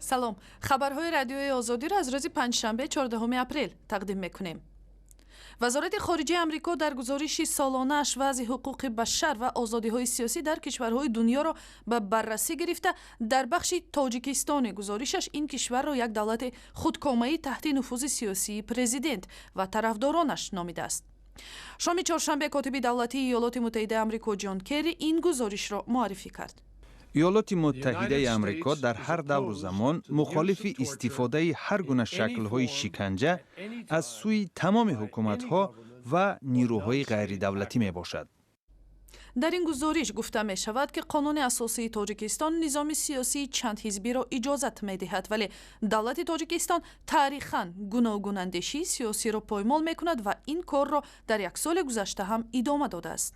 Салом, хабарҳои Радиои Озодиро аз рӯзи панҷшанбе, 14 апрел тақдим мекунем. Вазорати хориҷаи Амрико дар гузориши солонааш вазъи ҳуқуқи башар ва озодиҳои сиёсӣ дар кишварҳои дунёро ба баррасӣ гирифта, дар бахши Тоҷикистони гузоришаш ин кишварро як давлати худкомаӣ таҳти нуфузи сиёсии президент ва тарафдоронаш номидааст. Шоми чоршанбе котиби давлатии Иёлоти Муттаҳидаи Амрико Ҷон Керри ин гузоришро муаррифӣ кард. Иёлоти Муттаҳидаи Амрико дар ҳар давру замон мухолифи истифодаи ҳар гуна шаклҳои шиканҷа аз сӯи тамоми ҳукуматҳо ва нирӯҳои ғайридавлатӣ мебошад. Дар ин гузориш гуфта мешавад, ки қонуни асосии Тоҷикистон низоми сиёсии чандҳизбиро иҷозат медиҳад, вале давлати Тоҷикистон таърихан гуногунандешии сиёсиро поймол мекунад ва ин корро дар як соли гузашта ҳам идома додааст.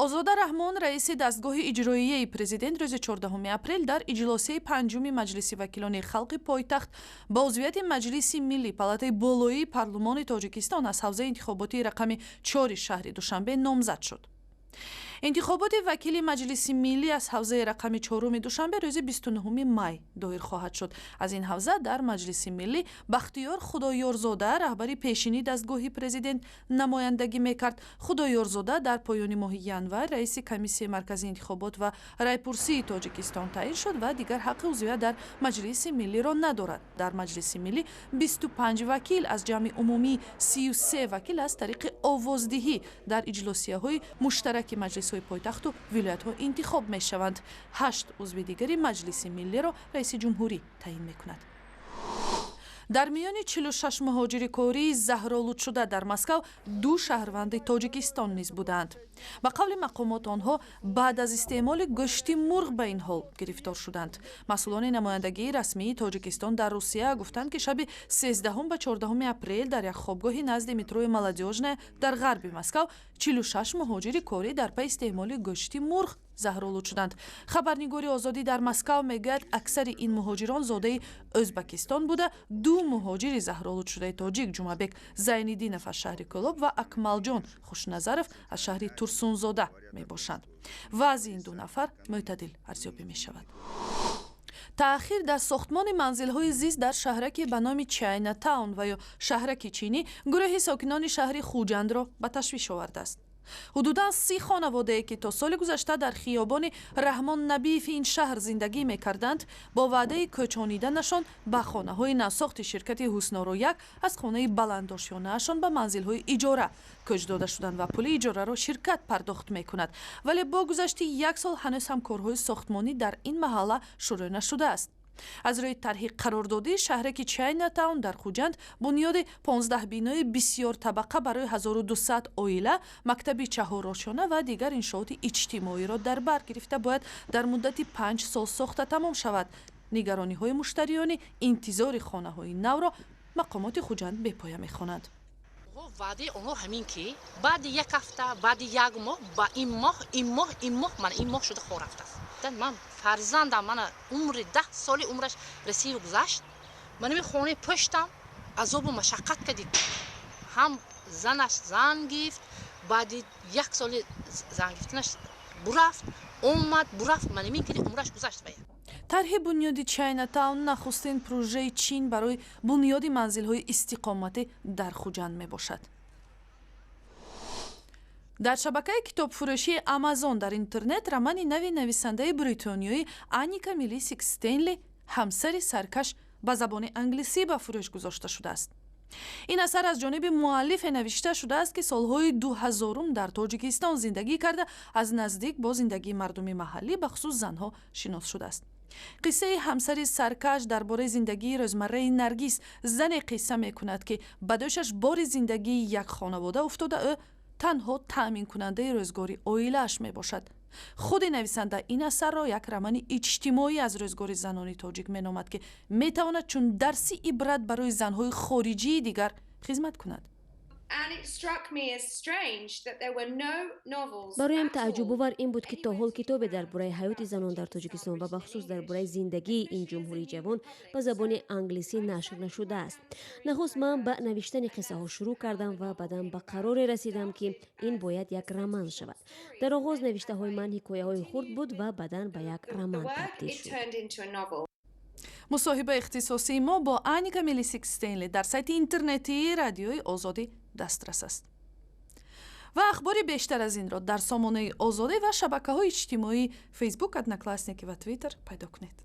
Озода Раҳмон, раиси дастгоҳи иҷроияи президент, рӯзи 14 апрел дар иҷлосияи панҷуми Маҷлиси вакилони халқи пойтахт ба узвияти Маҷлиси миллӣ, палатаи болоии парлумони Тоҷикистон, аз ҳавзаи интихоботии рақами чори шаҳри Душанбе номзад шуд. Интихоботи вакили Маҷлиси миллӣ аз ҳавзаи рақами чоруми Душанбе рӯзи 29 май доир хоҳад шуд. Аз ин ҳавза дар Маҷлиси миллӣ Бахтиёр Худоёрзода, раҳбари пешини дастгоҳи президент, намояндагӣ мекард. Худоёрзода дар поёни моҳи январ раиси Комиссияи марказии интихобот ва райпурсии Тоҷикистон таъин шуд ва дигар ҳаққи узвият дар Маҷлиси миллиро надорад. Дар Маҷлиси миллӣ 25 вакил аз ҷамъи умумии 33 вакил аз тариқи овоздиҳӣ дар иҷлосияҳои муштараки маҷлисҳои пойтахту вилоятҳо интихоб мешаванд. Ҳашт узви дигари Маҷлиси миллиро раиси ҷумҳурӣ таъин мекунад. Дар миёни 46 муҳоҷири кории заҳролудшуда дар Москав ду шаҳрванди Тоҷикистон низ буданд. Ба қавли мақомот, онҳо баъд аз истеъмоли гӯшти мурғ ба ин ҳол гирифтор шуданд. Масъулони намояндагии расмии Тоҷикистон дар Русия гуфтанд, ки шаби 13 ба 14 апрел дар як хобгоҳи назди метрои Молодёжная дар ғарби Москав 46 муҳоҷири корӣ дар пай истеъмоли гӯшти мурғ заҳролуд шуданд. Хабарнигори Озодӣ дар Москав мегӯяд, аксари ин муҳоҷирон зодаи Ӯзбакистон буда, ду муҳоҷири заҳролудшудаи тоҷик, Ҷумъабек Зайниддинов аз шаҳри Кӯлоб ва Акмалҷон Хушназаров аз шаҳри Турсунзода мебошанд. Вазъи ин ду нафар мӯътадил арзёбӣ мешавад. Таъхир дар сохтмони манзилҳои зист дар шаҳраке ба номи Чайна Таун ва ё шаҳраки чинӣ гурӯҳи сокинони шаҳри Хуҷандро ба ташвиш овардааст. Ҳудудан 30 хонаводае, ки то соли гузашта дар хиёбони Раҳмон Набиеви ин шаҳр зиндагӣ мекарданд, бо ваъдаи кӯчониданашон ба хонаҳои навсохти ширкати Ҳусноро як аз хонаи баландошёнаашон ба манзилҳои иҷора кӯч дода шуданд ва пули иҷораро ширкат пардохт мекунад. Вале бо гузашти як сол ҳанӯз ҳам корҳои сохтмонӣ дар ин маҳалла шурӯъ нашудааст. Аз рӯи тарҳи қарордодии шаҳраки Чайна Таун дар Хуҷанд бунёди 15 бинои бисёртабақа барои 1200 оила, мактаби чаҳорошёна ва дигар иншооти иҷтимоиро дар бар гирифта, бояд дар муддати 5 сол сохта тамом шавад. Нигарониҳои муштариёни интизори хонаҳои навро мақомоти Хуҷанд бепоя мехонанд. Ваъдаи онҳо ҳамин ки баъди як ҳафта, баъди як моҳ, ба ин моҳ, ин моҳ, ин моҳ, мана ин моҳ шуда хор рафтааст. Ман фарзандам мана умри 10 соли умраш расиду гузашт. Ман ими хонаи пуштам азобу машаққат кардид. Ҳам занаш зан гифт, баъди як соли зан гифтанаш бурафт, омад, бурафт, ман имин киди умраш гузашт вая. Тарҳи бунёди Чайна Таун нахустин прожеи Чин барои бунёди манзилҳои истиқоматӣ дар Хуҷанд мебошад. Дар шабакаи китобфурӯшии Амазон дар интернет романи нави нависандаи бритониёӣ Аника Милисик Стенли «Ҳамсари саркаш» ба забони англисӣ ба фурӯш гузошта шудааст. Ин асар аз ҷониби муаллифе навишта шудааст, ки солҳои 2000-ум дар Тоҷикистон зиндагӣ карда, аз наздик бо зиндагии мардуми маҳаллӣ, бахусус занҳо, шинос шудааст. Қиссаи «Ҳамсари саркаш» дар бораи зиндагии рӯзмарраи Наргиз, зане қисса мекунад, ки ба дӯшаш бори зиндагии як хонавода уфтода, ӯ танҳо таъминкунандаи рӯзгори оилааш мебошад. Худи нависанда ин асарро як романи иҷтимоӣ аз рӯзгори занони тоҷик меномад, ки метавонад чун дарси ибрат барои занҳои хориҷии дигар хизмат кунад. Бароям тааҷҷубовар ин буд, ки то ҳол китобе дар бораи ҳаёти занон дар Тоҷикистон ва бахусус дар бораи зиндагии ин ҷумҳурии ҷавон ба забони англисӣ нашр нашудааст. Нахуст ман ба навиштани қиссаҳо шурӯъ кардам ва баъдан ба қароре расидам, ки ин бояд як роман шавад. Дар оғоз навиштаҳои ман ҳикояҳои хурд буд ва баъдан ба як роман табдил шуд. Мусоҳибаи ихтисосии мо бо Аника Милисик Стенли дар сайти интернетии Радиои Озодӣ дастрас аст ва ахбори бештар аз инро дар сомонаи Озодӣ ва шабакаҳои иҷтимоӣ, Фейсбук, Одноклассники ва Твиттер пайдо кунед.